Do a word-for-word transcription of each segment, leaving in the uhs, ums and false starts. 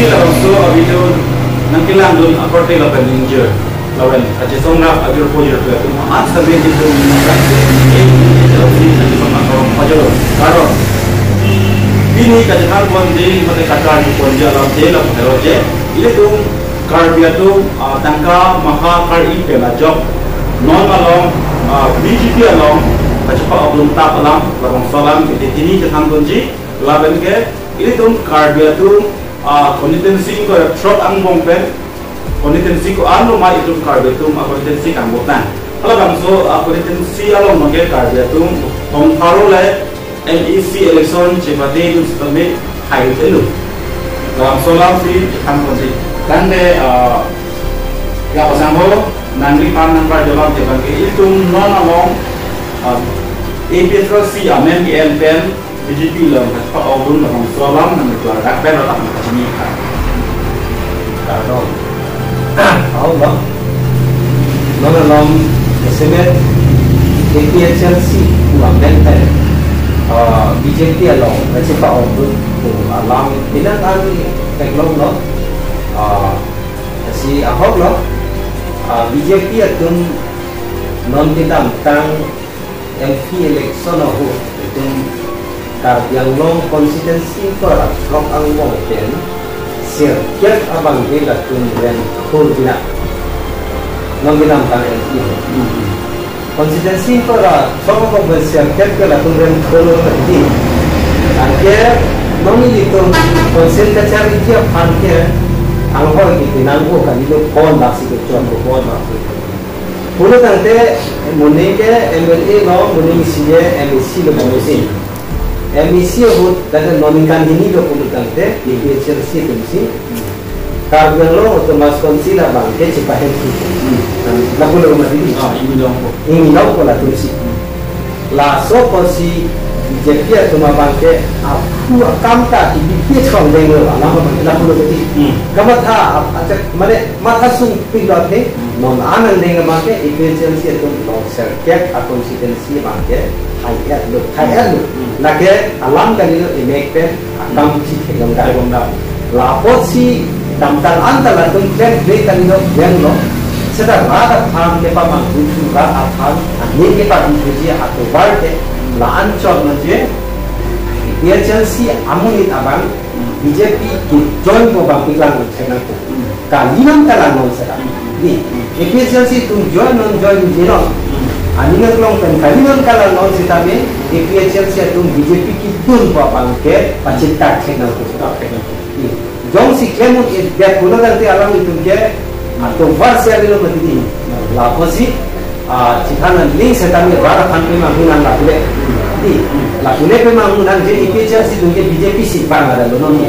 Labangso a-video nangkelangdun akorte lapen ingjir lapen kachesong rap ajirpo jirpo atum an sami atum nangkak. Karon pini kachethan ponji mate kachar ponji alam je lapu hero je ilitum Karbi atum, ah, tangka maha kar-i pen ajok non along, ah, B J P along kachepa-okdun tap alam labangso alam ilitum pini chethan ponji. Lapen ke ilitum Karbi atum, ah, constituency ko throk angbong pen constituency ko-an lo ma itum Karbi atum a-constituency kangbotan. Halabangso a-constituency along mangke Karbi atum tong pharo le M A C election chepate itum sitame hai telu. Labangso alam si chethan ponji. Tangte, ah, ya pasang ho nangli pan nangbar jawab je bangke itum non along, ah, A P H L C amen ke en pen B J P along kachepa-okdun labangso alam nangli kelar dak pen ratak kachini ka. Kardom. Ahok lo. Non along S M F A P H L C pu amen pen, ah, B J P along kachepa-okdun pu alam pinang an theklong lo. Ah, si ahok lo. Ah, B J P atum non kedamtang M P election ahut itum Karbi Anglong constituency ko throk angbong pen sirkep abang ke latum rem thur bina. Non kedamtang M P constituency ko throk angbong pen sirkep ke latum rem thur lo tadi. Anke non ilitum council kacharliji aphan ke anghoi ke pinang ko kali lo pon bak si kechon ko pon bak si. Pulo tangte, moning ke M L A lo, moning isi je M A C lo, M A C. M A C ahut, tangte non ningkan hini lo pulo tangte, A P H L C atum si. Karbi Anglong Autonomous Council abang ke chepahem si. Hmm. Lapu lo mati di. Ah, ingni long ko. Ingni long ko latum si. Hmm. Laso apotsi B J P atum abang ke aphu akam ta ibi pi chong deng lo, alam abang ke lapu lo mati. Hmm. Kamatha, ap-, acak, mane, matha sungpik lo athe, Hmm. non an angdeng abang ke A P H L C atum long sirkep a-constituency abang ke hai-et lo, hai-et lo. Hmm. Lake alam kali lo emek pen akam Hmm. si theklong dam. Theklong dam. Lapotsi damtang an ta latum klem ple kali lo ven lo. Seta rat aphan kepamanghu thu, rat aphan aning kepamanghuji atovar ke la-an chot lo je A P H L C amonit abang B J P kejoin ko abang piklang lo chena ko. Kalinon kalang non seta. Di, A P H L C atum join non join je non. Aning aklong pen kalinon kalang non seta me A P H L C atum B J P kedun ko abang ke pachit tak chek nang ko. Di, jongsi klem un-edet pulo tangte alam itum ke atovar si alilo mati di. Lapusi, ah, chithan nangning seta me rat aphan pemanghu nang lapu le. Di, lapu le pemanghu nang je A P H L C atum ke B J P si bang ada lo non ye.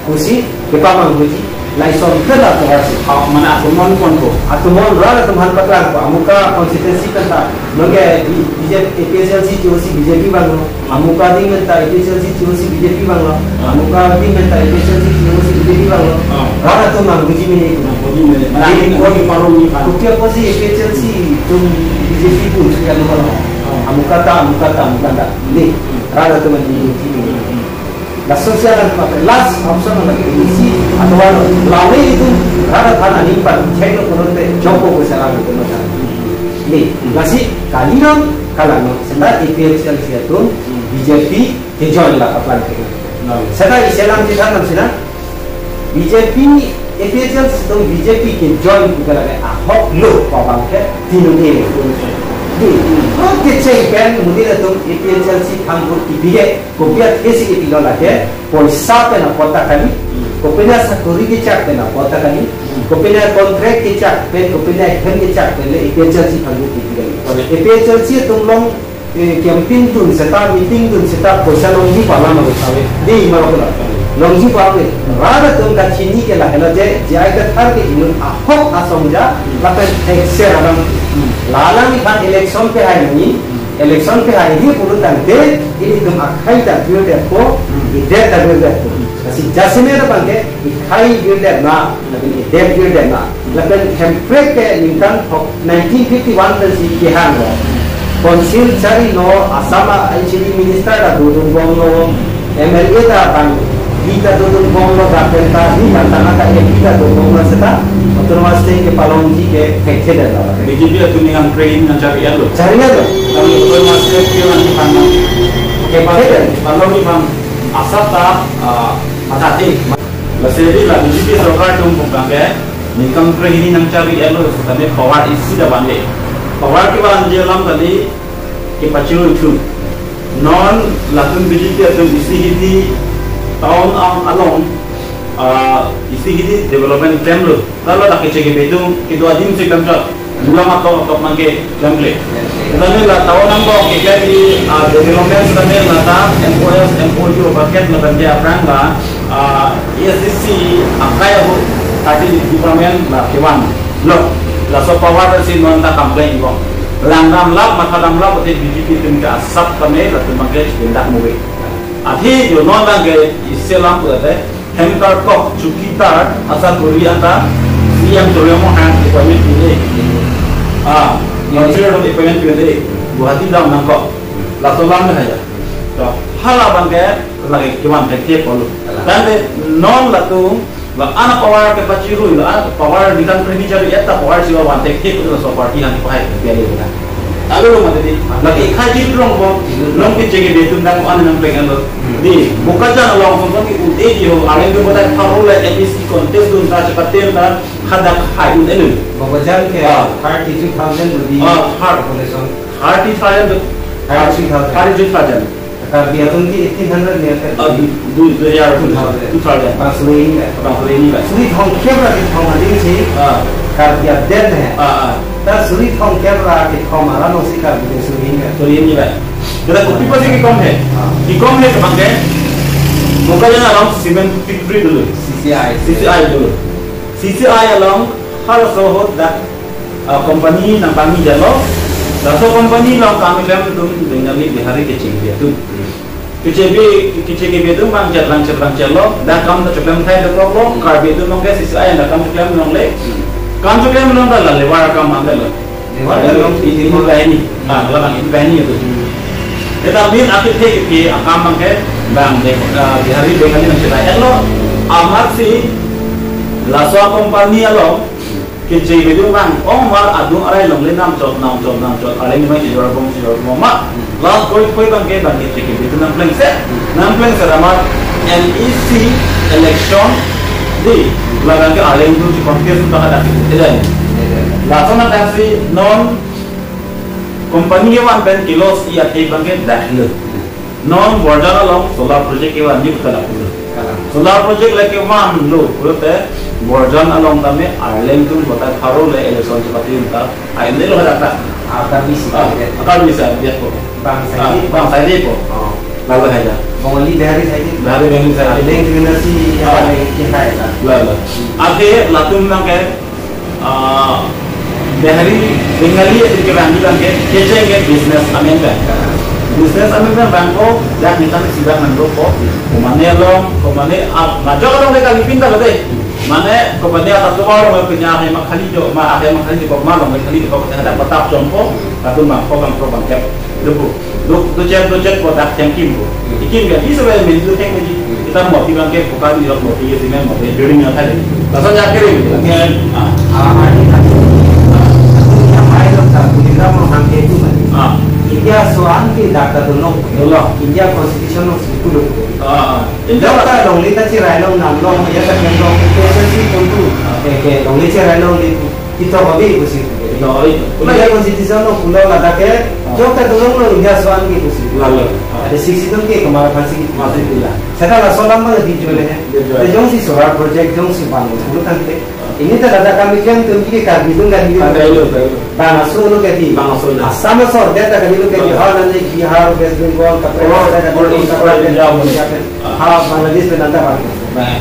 Pusi kepamanghuji, lason ke la tovar si. Ah, mane atumon konko. Atumon rat atum aphan paklang ko, amuka constituency pen ta. Nonke B-, B J P, A P H L C T O C B J P abang lo. Amuka ding pen ta A P H L C T O C B J P abang lo. Amuka ding pen ta A P H L C T O C B J P abang lo. Ah. Rat atum manghuji mene. Manghuji mene. Mane Di, ahin ko ahin paru ni kan. Kopi apotsi A P H L C atum B J P pu sudah lo. Ah. Amuka ta, amuka ta, amuka ta. Di, rat atum manghuji mene. Laso si alam pakai last option lagi isi atau wan lawe itum rat aphan aning pan chek lo konon te joko ko salam itu macam. Ni, lasi kalinon kalang non seta A P H L C atum B J P kejoin la kaplang ke. Nah. Seta isi alam kita nam sina B J P A P H L C atum B J P kejoin ko lagi ahok lo ko abang ke tinun e. Di, lo kecheng pen mudi atum A P H L C aphan ko ipige. Kopi athe si kepilo lake, poisa pen apot ta kali, Hmm. kopine sakori kechak pen apot ta kali, Hmm. kopine contract kechak pen, kopine hem kechak pen le A P H L C aphan ko kipi kali. Correct. A P H L C atum along, eh, campaign dun seta, meeting dun seta, poisa longji pu alam ave. Ave. Di, maro pula. Ave. Longji pu ave. Rat atum kachini ke lahelo je, J I Kathar ke inut ahok asong ja, Hmm. lapen thekser alam. Hmm. La alam iphan election pehai nangji, Hmm. Election pehai di pulo tangte, ilitum akhai ta birdetpo, Hmm. idet ta birdetpo. Hmm. Lasi jasemet abang ke, ikhai birdetnang, lapen idet birdetnang. Hmm. Lapen Hemprek ke ningkan thok nineteen fifty-one pensi kehang lo. Council charlilo, Assam a-, H A D minister ta dodun bomlo, M L A ta bang Kita tuntun bomlo, dak pen ta, di mantang ata ya kita tuntun bomlo seta, autonomous state kepalongji ke thekthe detlo. B J P atum ningkan kre hini nangchari-etlo. Chari-etlo. Kami autonomous state ke nangphan, thekthe det, palongji aphan asap ta, ah, mathathe. Lasi di la B J P sorkar atum pukang ke ningkan kre hini nangchari-etlo, setame power isi ta vanve. Power kevanje alam kali kepachirui thu. Non latum B J P atum isi hidi town ang along, ah, isi hidi development klemlo. Lalu dak kecheke betung kedo adim si klemchot. Mula matok matok nangkeklemkle. Tadi la town ang bok keklem di, ah, development tadi la ta M O S, M O U paket la tadi aphrang la, ah, A S D C akai ahut tadi department la kevan. Lo, laso power si non ta complain ko. Langdam lap, mathadam lap, ate B J P atum ke asap kami, latum abang ke chindak mubi. Athe jo non abang ke isi alam pu ate, hem karkok, chowkidar, asa kuri anta, C M Surya Mohan appointment pide. Ah, Minister of Appointment pide, Guwahati dam nangkok. Laso alam le haja. To, hala abang ke, lake kevan thekthe pulo. Tangte non latum, la ana power kepachirui, la ana power ningkan kre hini chari-et ta power si van thekthe pulo, laso party aphan pahai pia le na. Lalu lo mati di, lake khai chit rong ko, long kecheke betung dang ana nangpeng lo. Di, Bokajan along songkon ki un-e di ho, arleng tu botai pharo le M A C contest dun ta, chepate ta, hadak hai un-e lo. Bokajan ke, ah, thirty-two thousand rupees, ah, har population. Thirty thousand to, thirty-three thousand. Thirty-three thousand. Karbi atum ke eighteen hundred ne ate. Ah, du, du, du hajar, two thousand. Two thousand. Bang suri hini ba. Bang suri hini ba. Suri thomkep ra kethom ading si. Ah. Karbi adet he. Ah, ah. Ta suri thomkep ra kethom alam si Karbi ke suri hini ba. Suri hini ba. Kita kopi pasi kekom he. Ah. Kekom he kemang ke. Bokajan along cement factory dolo. C C I. C C I dolo. C C I along halaso ahut dak ah, company nangpangni jalo. Laso company along kam keklem atum Bengali, Bihari, kecheke atum. Kecheke, kecheke atum abang chetlang chetlang chelo. Dak kam ta choklem thai dokok lo. Karbi atum abang ke C C I dak kam choklem longle. Kam choklem long ta la labour akam abang lo. Labour akam. Ini, ini laini. Ah, la abang ini laini itu. Tetapi akhir ke, ke akam abang ke abang de, ah, Bihari, Bengali nangcherai lo. Amat si laso company along kecheke atum abang, ong mar adung arai longle namchot, namchot, namchot, arleng abang chejor bom, chejor bom ma. Last koi koi abang ke abang kecheke atum nangplengse, nangplengse amat M A C election di, la abang ke arleng atum si contest ta hadak kejai. Lason adak si non company kevan pen kilos i ate abang ke dak lo. Non Borjan along solar project kevan ni kalang pulo. Kalang. Solar project le kevan lo pulote Borjan along tame arleng atum botai pharo le election chepate ta ai ne lo hadak ta. Akar bisa. Ah, akar bisa dia ko. Bang, ah, saidi. Bang saidi ko. Oh. Lalu haja. Bengali Bihari saidi. Bihari Bengali saidi. Arleng atum si, ah, ya, le ke hai la. Lalu. Ate latum abang ke ah, Bihari, Bengali atum kevan abang ke, kecheng ke business amen abang. Business amen abang, abang ko, dak ningkan si dak nangdok ko, komane along, komane ap, majok along le kali pinta lo de. Mane, komane ata to along le punya ahem akhali jo, ma ahem akhali jo, ma along le khali jo, ko dak batap jong ko, latum abang ko abang pro abang kep. Dopo. Do, dochek, dochek ko dak chengkim ko. Ikim ke, iso ke min dochek ni. Kita moti abang ke bukan di moti ke sini moti building yang tadi. Lason ya kiri, ya. Ah. Ah, hari tadi. Ah. Yang lain tak, kita mau hangke itu tadi. Ah. India soan ke dak ta dolo. Dolo. India constitution no sepuluh. Ah, ah. India ta longle ta cherai long nam long, ya ta long, P S S C kontu. Ah. Ke, ke, longle cherai long di. Ito hobi pusi. Ito hobi. India constitution lo pulo ladak ke, ah, jok ta dolo lo India soan ke pusi. Lalu, ah. Ada sixty-two ke kemar phansi ke. Masih tidak. Seta laso alam ma di jole he. Di jole. Te jongsi solar project jongsi bang pulo tangte. Ini ta ladak kami kan tum ke Karbi tum kan di. Ada itu, ada itu. Bang aso lo ke di. Bang aso lo. Assam aso, dia ta kan lo ke di. Ah. Hal nanti Bihar, West Bengal, Kaprek, oh, ada kan oh, di, oh, Kaprek, oh, ya, ya. Ah. Hal Bangladesh pen anta bang. Nah.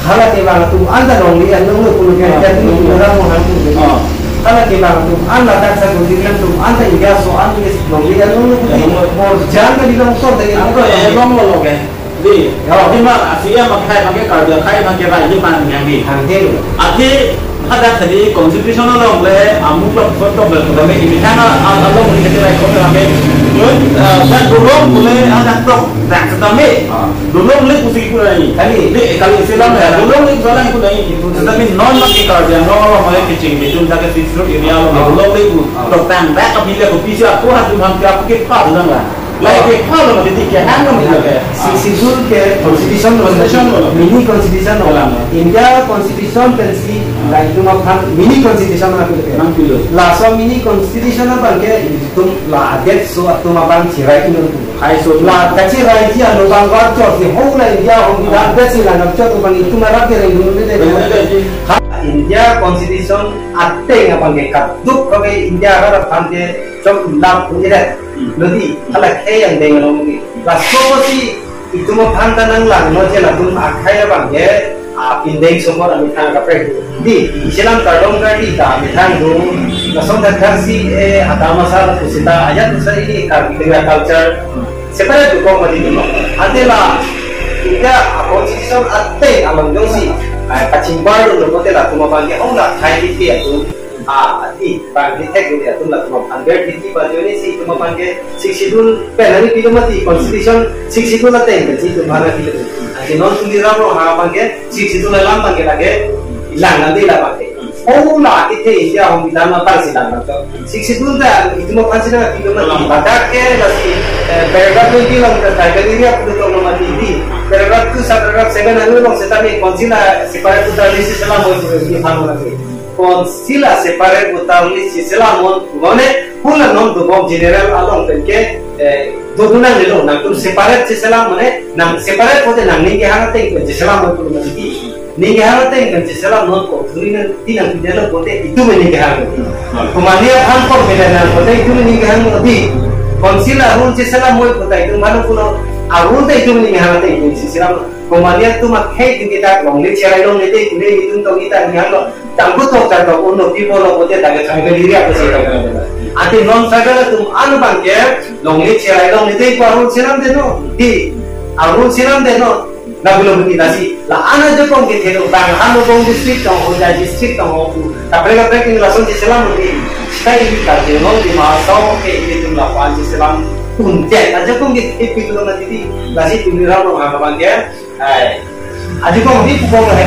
Hala kevang atum anta longle anong lo pulo ke, ah, jadi orang mau hantu. Ah. Hala kevang atum anta tak sa kunci kan atum anta India soan ke longle anong lo pulo. Ya, longle. Borjan ke di longsor tadi. Apa ya, long lo, lo ke? Di, oh, di ma, C M akhai abangke Karbi akhai abangke rai di pan yang di. Hang di. Athe, hadak tadi constitution along le, amuk lok kot tok le, kami ini kan along ini kita rai kami. Terus, eh, dan dulong boleh ada tok, dak setame. Ah. Dulong le kusi ku rai. Kali. Di, kali Islam ya, dulong le salah ku rai. Itu. Tetapi non lagi Karbi yang along mulai kecil, itu dah ke sisru area along, dulong le ku. Ah. Tok tang, dak kami le ku pisi aku hati ham ke aku ke pa dulong lah. Lai ke pa lo mati ke hang lo mati ke. Sixth Schedule ke constitution lo, constitution lo. Mini constitution lo. Wala. India constitution pensi la itum aphan mini constitution lo mati ke. Nang pilo. Laso mini constitution abangke itum la adet so atum abang chirai inon. Hai so. La kachiraiji alo abang warcho si whole India hong bidan besi la nang cho atum abang itum arap ke reng dun de. Betul, betul. Ha, India constitution ateng abangke kaduk ke India harap aphan ke chok lap ujiret. Hmm. Lodi, hala khei yang deng along lodi. Laso si itum aphan ta nang langno je latum akhai abangke, ah, pindeng somor amethang kaprek do. Di, isilam kardom kardi ta amethang do. Lason thakthaksi, eh, adam asar pusita ayat pusita ini Karbi Tengah culture. Separate do kok mati do. Ante la, India a constitution ateng along jongsi, ah, kachingbar do lo kote latum abangke, oh la, khai di dia tu. Ah, ati, bang di thek di atum latum aphan ber di ba joni si itum aphan ke Sixth Schedule pen hari pilo mati constitution Sixth Schedule ateng pen si itum aphan pilo. Ati non Tuliram Ronghang abangke Sixth Schedule alam abangke lake ilang nanti la abangke. Oh la, ati the India hong bidan ma pang si lang to. Sixth Schedule ta itum aphan si na pilo mati. Badak ke lasi, eh, paragraph twenty along ta tribal area pulo to lo mati di. Paragraph two, sub paragraph seven along setame council a separate voter list selam mo itum aphan mati. Council a separate voter list si selam mon, mane, hula non dobom general along pen ke, eh, dodunang lelo, nangtum separate si selam mane, nang separate pote nangning kehang ateng pen si selam mon pulo mati. Ning kehang ateng pen si selam non ko, duri nang, ti nang pidelo pote itum ning kehang. Komania aphan ko pidelo nang pote itum ning kehang di. Council a rule si selam mon pote itum aphan pulo, a rule te itum ning kehang ateng pen si selam. Komania atum akhei tingki dak longle cherai longle te kule itum tong ita ning hang lo. Tangku tok tar tok uno pipo lo pote dak tribal area ko si tok. Ati non tribal atum an abangke longle cherai longle te ko a rule selam de no. Di a rule selam de no. Na belum mati nasi. La ana je kong ke thelo bang Hambung district tong ho, Hojai district tong ho pu. Kaprek kaprek ini lason si selam di. Stai di Karbi Anglong di masa ke ini tum lapan si selam. Untet aja kong ke ipi tu mati di. Lasi Tuliram Ronghang abangke. Hai. Aji kong di pukong hai.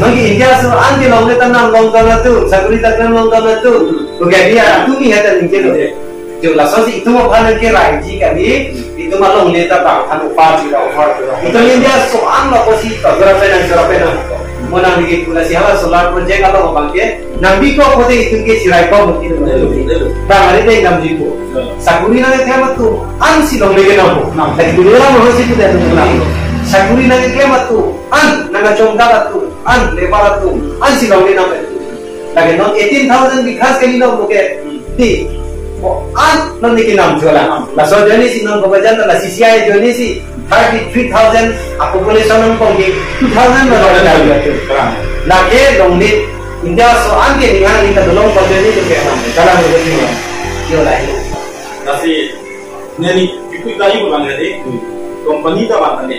Nang ke India so an ke longle ta nam long dam atum, sakuri ta nam long dam atum. To ke dia tu ni hata ning ke lo. Jo lason si itum aphan ke raiji kali, itum alongle ta bang aphan upar ji ta upar ji. Itum India so an lo ko si ta jora pen jora pen. Mo nang di ke pula si hala solar project along abangke. Nang bikok pote itum ke cherai kok mati lo. Bang hari te nang bikok. Sakuri nang ke atum an si longle ke nam. Nam. Tapi dulu orang masih punya tu nam. Sakuri nang ke atum an, nang kachongkak atum an, lebar atum an si longle nam. Lagi non eighteen thousand bighas kali lo buke. Di. Oh, an non ni ke nam jualan. Laso joni si non babajan la C C I joni si. Thirty-three thousand a population ang pong di two thousand lo. Lake longle India so an ke ning hang ning ta dolong pa joni tu ke nam. Jalan lo ke ning. Yo lai. Lasi neni ipu ta ipu bang de. Company ta bang ne.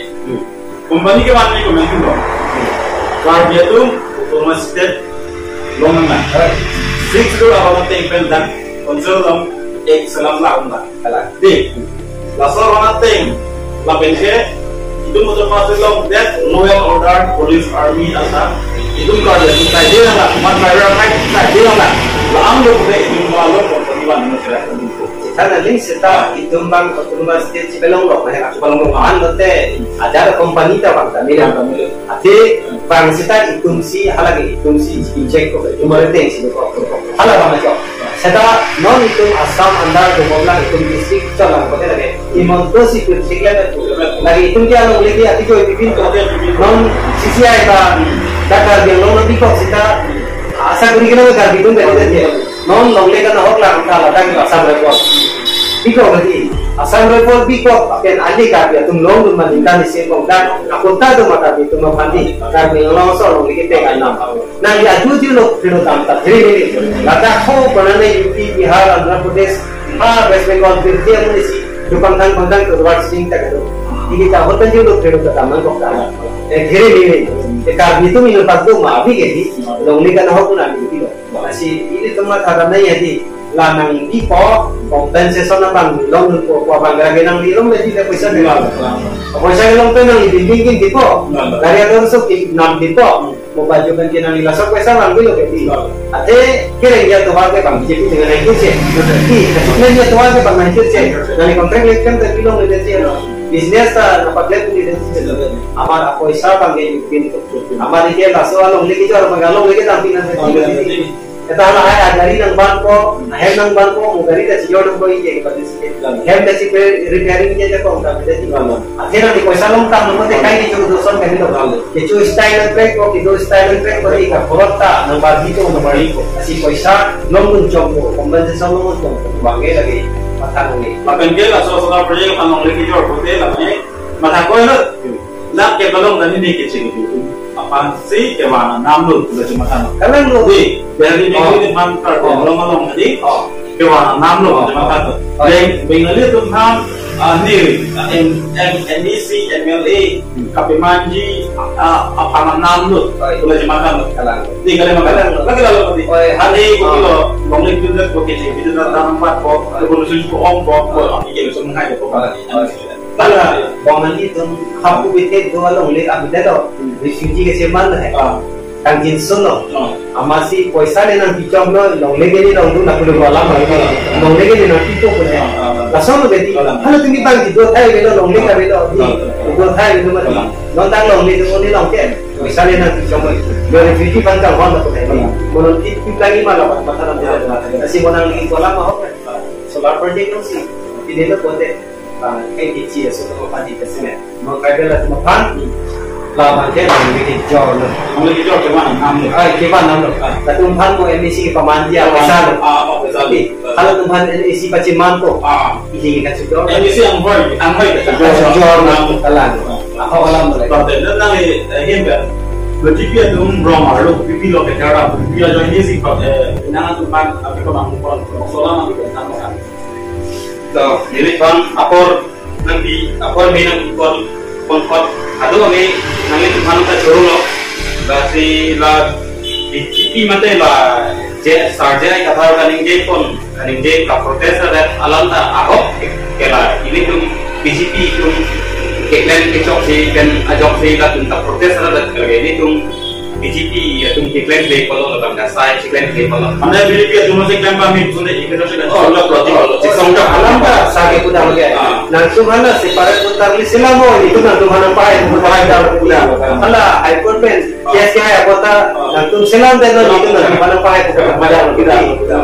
Company ke bang ne ko mentu lo. Karbi atum autonomous state long na. Six lo abang ateng pen dak council long ek selam la um la. Kalang. Di. Laso abang ateng lapen ke itum motor pasir long that law and order, police, army asa itum ka dia sai dia la, mat driver kai sai dia la. La ang lo ke itum ba lo company ban mo kira. Karena ini seta itum bang autonomous state si belong lo, nah aku belong lo an lo te ada company ta bang kami. Ati bang seta itum si halagi itum si injek ko itum mare teng si ko. Hala bang ajo. Seta non itum Assam under ko bobla itum district cholang ko lagi. Imonto si district level ko. Lagi itum ke alongle ke ati ko ipipin ko. Non C C I ta dakar dia non nanti ko seta asa kuri kena dakar itum beri dia. Non longle kan ahok lang ta la tang Assam Rifle. Bikok lagi. Assam Rifle bikok apen ali Karbi atum longdun maningkan isi kong dan akun ta tu mata itum aphan di. Karbi long so longle ke teng anam. Nang di aju di lo pino tam ta. Jadi ini. Lata ho panane U P, Bihar, Andhra Pradesh, ha West Bengal, Delhi, amun isi. Dupang tang pang tang tu ruat sing tak tu. Ini ta hotel julu pero ta tamang kok ta. Eh, giri ni ni. Eh, Karbi atum ini patu ma abi ke di. Longle kan ahok na di lo. Lasi ilitum matha damnang ya di. La nangpipo, compensation abang longpo, ko abang gara nangpi long le di le poisa di. Poisa long pen nangpi building kin pipo. Gari atur so ki nangpipo. Mo baju kan ke nangpi laso poisa nangpi lo ke di. Athe kereng ya tovar ke bang B J P dengan nangpi che. Di, kereng ya tovar ke bang nangpi che. Nangpi contract le kan ta pilong le che. Business ta na paklet ni le che. Amar apoisa bang ke yupin. Amar ke laso alongle kejor bang alongle ke nangpi nangpi. Eta lahai agari nangvanpo, ahem nangvanpo, mo gari ta chijor nangpo, inke ke participate. Hem ta si pe repairing ke ta kong ta pe ti. Athe nangpi poisa longtam nangpo te kai ke chu doson kami lo. Ke chu style and track ko, ke do style and track ko, ika korot ta nangbar di to nangbar di ko. Asi poisa longdun chokpo, compensation longdun chokpo, bang ke lagi matha nangji. Lapen ke laso solar project aphan longle kejor pote lapen matha koi lo. Lak ke balong tani ni kecheng itu. Aphan si kevan anam lo, lo cuma kan. Kalang lo. Di, dari ni Oh. Di man kar Oh. Lo malong tadi. Oh. Kevan anam lo, Oh. Cuma kan. Oh. Beng-, Bengali atum aphan, ah, ni, M-, M-, M E C, M L A, Hmm. Kapimanji, ah, aphan anam lo, Oh, iya. Lo cuma kan. Kalang. Di kali makan. Kalang. Lagi lalu tadi. Oh, iya. Hari ko Oh. Lo, longle itu dah ko kecheng itu dah tampat ko, Oh. Ko lo susu ko om ko, ko Oh. Iya, semua aja ko. Oh. Iya. Hala, Bongali atum hapu bete do alongle abide lo, Hmm. Refugee kecheman lo he. Ah. Kangjinso lo. Ah. Amatsi poisa le nangpichom lo, longle ke ni longdun na pulu alam lo. Ah. Longle ke ni nangpipo pule. Ah, ah, ah. Lason lo beti. Ah. Hala tumi bang di do thai avelo, longle Ah. Avelo, di Ah. Do thai avelo mati. Ah. Non tang longle do ni long ke. Poisa le nangpichom lo. Lo refugee bang tang hon lo pule. Ah. Monon ki pi lagi malam matha lam Ah. Asi mo nangli ko alam ahok. Solar project lo si. Pine lo pote. Ah, N T G S atau apa di sini. Mengkaji lah cuma pan. Lah, bangke lah, ini kejor lah. Kamu kejor cuma enam lo. Ah, cuma enam lo. Ah. Latum aphan mo M E C paman dia Ah, pasal. Ah, apa pasal? Tapi, Ah. Kalau latum aphan M E C pachiman to. Ah. Ini kan sejor. M E C ang hoi, ang hoi. Sejor, sejor, Enam. Kalang. Ah. Apa kalang boleh? Kalau tidak, nanti, eh, ini kan. Berarti dia tu umrong, lalu pipi lo ke cara, pipi lo jadi si, eh, nanti latum aphan, apa kau mampu pon, solar nanti kita sama kan. To, neli aphan apor nangpi, apor me nangpi pon, pon pon. Ado kami nanglitum aphan ta choro lo. Lasi la B J P mate la je sarje ai kathar kaningje pon, kaningje ka protest ada alam ta ahok ke la. Ilitum B J P atum keklem kechoksi pen ajoksi latum ta protest ada ke la ilitum B J P atum keklem le polo lo bang dasai keklem le polo. Anda B J P atum si klem kami pun de ikut si Oh, oh, oh, oh, oh, alam ta sage kuda lagi. Ah. Nangtum hala separate voter list selam mo, itu nangtum hala pai, hala pai dah kuda. Hala, High Court pen, Ah. Case ke hai kota, Ah. Nangtum selam deh lo, itu nangtum hala pai kuda, kuda, kuda.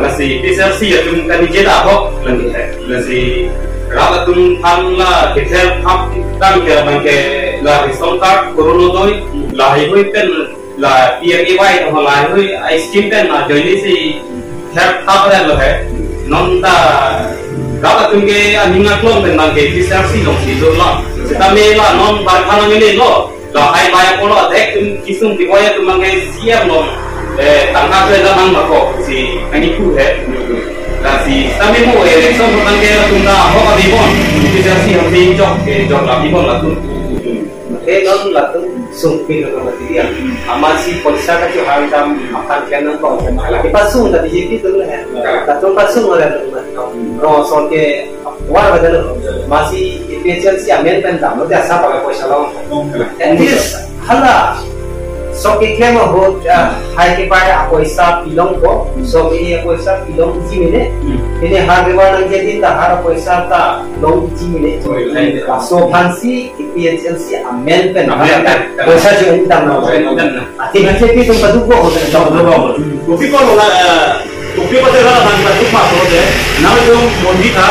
Masih P S R C atum kami jeda ho, lagi, lagi. Rat atum aphan la, kita hap tang ke bangke la ration card, corona doi, Hmm. La highway pen la P M A Y atau la highway scheme pen la join si help ta pada lo he. Non ta rat atum ke aning aklong pen bangke P S R C along si do lo. Sitame la non bar khana mene lo. La hai bai apolo athek atum kisung di boya atum bangke C M lo. Eh, tangka pen la nang mako si kani ku he. Lasi sitame mo election bangke atum ta ho ka bibon. P S R C along si jok ke jok la bibon latum. Mate non latum sungpin lo mati dia. Amatsi poisa kachohang dam aphan ke nangkong. Lake pasung ta B J P atum le. Latum pasung le latum mati. Rong son ke war ba lo. Amatsi A P H L C amen pen dam lo dia sa pakai poisa lo. At least hala. So keklem ahut, ah, hai kepai apoisa pilong ko. So ini apoisa pilongji mene. Ini har dewa nangjedin ta har apoisa ta longji mene. Oh, iya, iya. Laso aphansi A P H L C amen pen. Amen pen. Poisa join dam na. Join dam na. Ati B J P atum paduk bo hotel. Paduk bo. Kopi ko la, eh, kopi ko tera tang paduk ma hotel. Nangtum mondit ha.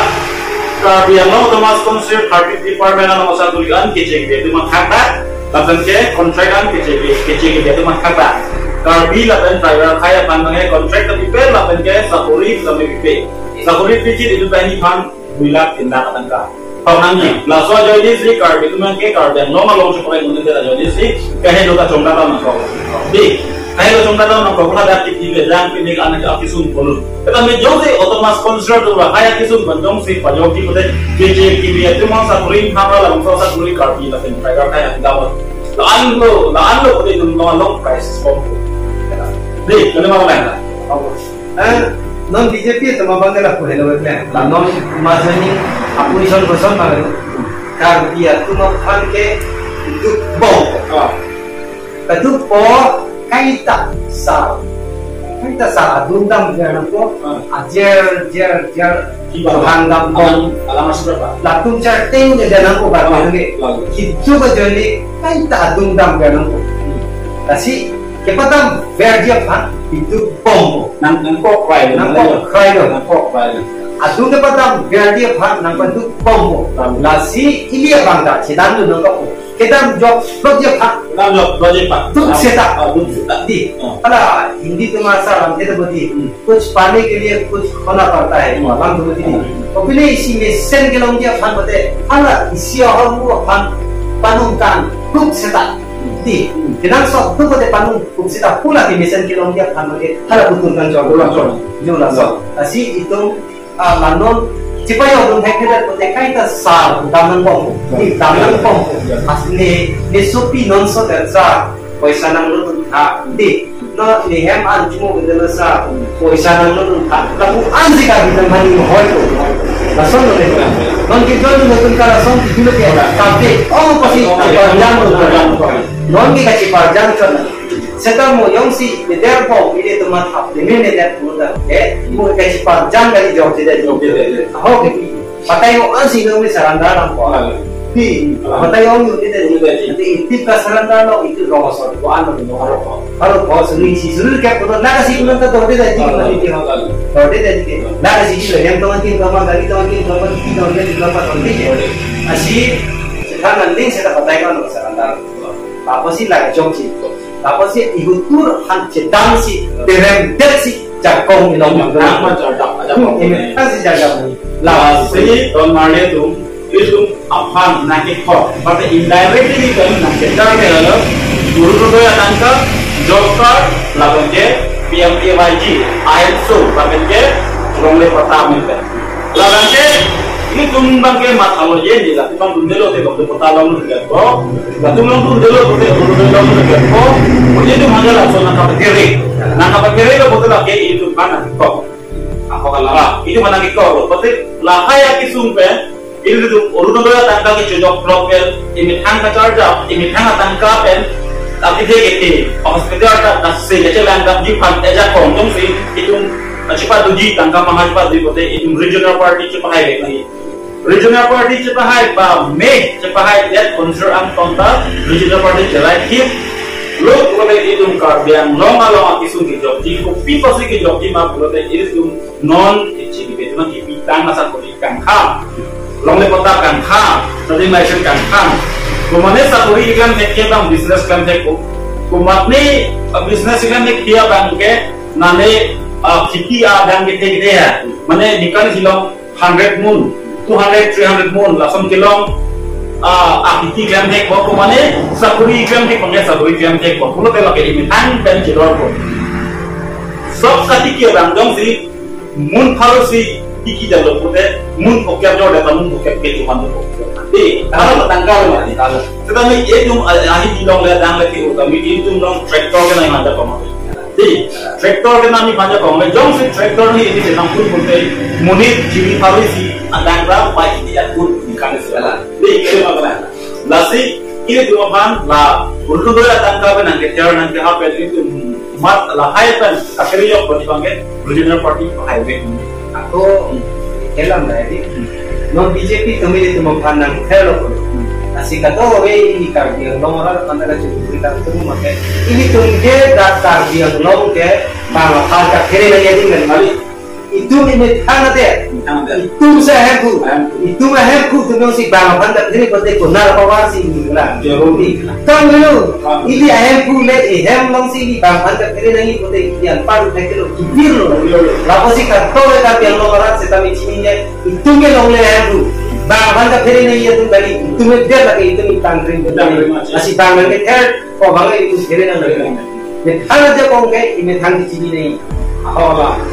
Karbi Anglong Autonomous Council Traffic Department along asal tulikan kechek dia tu mangkata. Lapen ke contract an kechek, kechek dia tu mangkata. Karbi lapen driver khaya pan mangai contract tapi pe lapen ke sakori kami pe. Sakori pijit itu tani pan dui lakh tin lakh tangka. Pau nangji, laso ajoine si Karbi atum ke Karbi Anglong along chupai ngunde ajoine si, kahe lo kachongda ta mangkok. Di, Hai lo chongdadon nang kok hadak kiti bejang pini anak akisung polo. Kita me jongsi autonomous council tu ba hai akisung ban jongsi pajok di pute K J K B atum sakuri hamra langsung sakuri Karbi lapen Tiger Tiger hai agama. La-an lo, la-an lo pute nung long long crisis pom. Di, kena mau lain lah. Eh, non B J P atum abang ke lapu helo wek le. La non majani opposition koson ma lo. Karbi atum aphan ke duk bom. Ah. Keduk po kaita sar. Kaita sar adung dam dia nangpo. Ah. Ajer, jer, jer. Di bawah. Hang dam po. Alam, alam masuk berapa? Latum charting dia nangpo bar Ah, lagi. Lagi. Hitu ba joni kaita adung dam dia nangpo. Hmm. Lasi kepadam ver dia phan hitu bom. Nang, nangkok krai lo, nangkok krai lo. Nangkok krai lo. Adung kepadam ver dia phan nangpaduk bom. Bom. Lasi ili abang ta chedam lo nangkok. Kedam jok, lok je pak. Kedam jok, lok je pak. Duk seta. Ah, duk seta. Di. Ah. Hala, Hindi atum asar lam kita bodi. Hmm. Kuch pane ke liye kuch khona padta hai. Hmm. Lam tu bodi. Hmm. Apine isi mesen kelong dia phan pate. Hala, isi ahor mu phan panung kan. Duk seta. Hmm. Di. Hmm. Kedam sok tu pate panung duk seta pula ke mesen kelong dia phan pate. Hala betul kan jok. Pulang jok. Jok langsung. Hmm. Lasi itum Ah, la non, chipayok dun thek thek pute kaita sar dam nangpo. Di dam nangpo. Asli, ne sopi non so der sa, poisa nanglo dun tha. Di, no, ne hem an chumo bidala sa, poisa nanglo dun tha. Lapu ansi ka bidang mani hoi ko. Lason lo ne. Non ke jon lo dun ka lason ke dulu ke. Tapi, oh, pasi parjang lo. Non ke kachiparjang chon. Seta mo jongsi, ne der bom, ilitum athap, ne ne der bom ta, eh, mo kachiparjang kali jok jeda jok jeda. Aho ke pi. Patai mo ansi no me surrender nangpo. Pi, patai mo ne der. Pi ka surrender lo, itu rong asor, ko an lo, rong asor. Halo ko suri si suri ke ko na kasi ko ta dorde da ji ko ni ke. Dorde da ji ke. Na kasi ji lo, yang tongan tin tongan, gari tongan tin tongan, kiti tongan tin tongan, tongan tin. Asi, sekarang nanti saya dapat tanya surrender. Lapusi lake jongsi. Lapusi ihutur han chedamsi, terem detsi, jakong ilong. Nang ma jordap aja. Hmm, ini kan si jordap ni. Lasi, don marli atum, itum aphan nangkekok. Berarti indirectly kan nangkekok ke lalu, Orunodoi atangka, job card, lapen ke, P M K Y G, I F S O, lapen ke, longle patta minte. Lapen ke, itum abang ke mathalo je ni la, itum dundelo te longle patta long ke ko. Latum long dundelo te longle long ke ko. Mujhe tu mangala so na kapakere. Na kapakere lo bote lake itum aphan nangkok. Ako kala, itum aphan nangkok lo. Bote lahai akisung pen, itum Orunodoi atangka kechojok block pen, imethang kacharjap, imethang atangka pen, tapi dia kete, hospital ta kasi, kachelangdap di phan, eja kong jongsi, itum, ah, chepaduji, tangka mahal chepaduji bote, itum regional party chepahai lagi. Regional party chepahai ba me chepahai det konsir ang tonta regional party chelai hip lo pulote itum Karbi Anglong along akisung kejokji kopi kosi kejokji ma pulote itum non ichi kipi itum kipi tang asakori kangkha longle patta kangkha tadi maisen kangkha kumane sakori ikan thekke bang business kan thekko kumane business ikan thek dia bang ke nane khiti adang ke thek dia mane nikan silong hundred mun, two hundred, three hundred mun, lason kelong, ah, akiti klem thek bok ko mane, sakori klem thek bang, sakori klem thek bok. Pulote lake imethang pen chedor ko. Sob kati ke rang jongsi, mun pharo si, tiki jalo pute, mun okyap jor data mun okyap ke tuhan ko. Di, kalau tanggal mati. Tetapi itum ahi di long le dang le ke utami, itum long tractor ke nai manja pamati. Di, tractor ke nami panja kong, jongsi tractor ni ini sedang pun pun pe, monit jiri pharo isi, adang ra, pai ini ya pun, ikan isi. Di, kiri apa na? Lasi, itum aphan, la, Orunodoi atangka pen nangketer nangkehap pen itum mat lahai pen, kakiri yok pen itum ke, regional party highway. Ako, kelam na ini. Non B J P atum ilitum aphan nangther lo ko. Lasi kadokave ili Karbi Anglong arat aphan ta kachuburi tangtum mate. Ilitum ke dak Karbi Anglong ke bang aphan kaphere nangji adim kan mali. Itum imethang adet. Imethang adet. Itum si ahemphu. Ahemphu. Itum ahemphu atum jongsi bang aphan kaphere kote konar power si ini lah. Jero. Tang dulu. Ah. Ili ahemphu le ihem alongsi ili bang aphan kaphere nangji kote yan pan thek lo kibir lo. Lo, lo. Lapusi kadokave Karbi Anglong arat seta me chinine. Itum ke longle ahemphu. Bang aphan kaphere nangji atum kali. Itum ke der lake itum itang kring. Itang kring aja. Lasi bang ke ter, ko bang ke itum phere nangji. Methang ajakong ke, imethang kechini nangji. Ahola.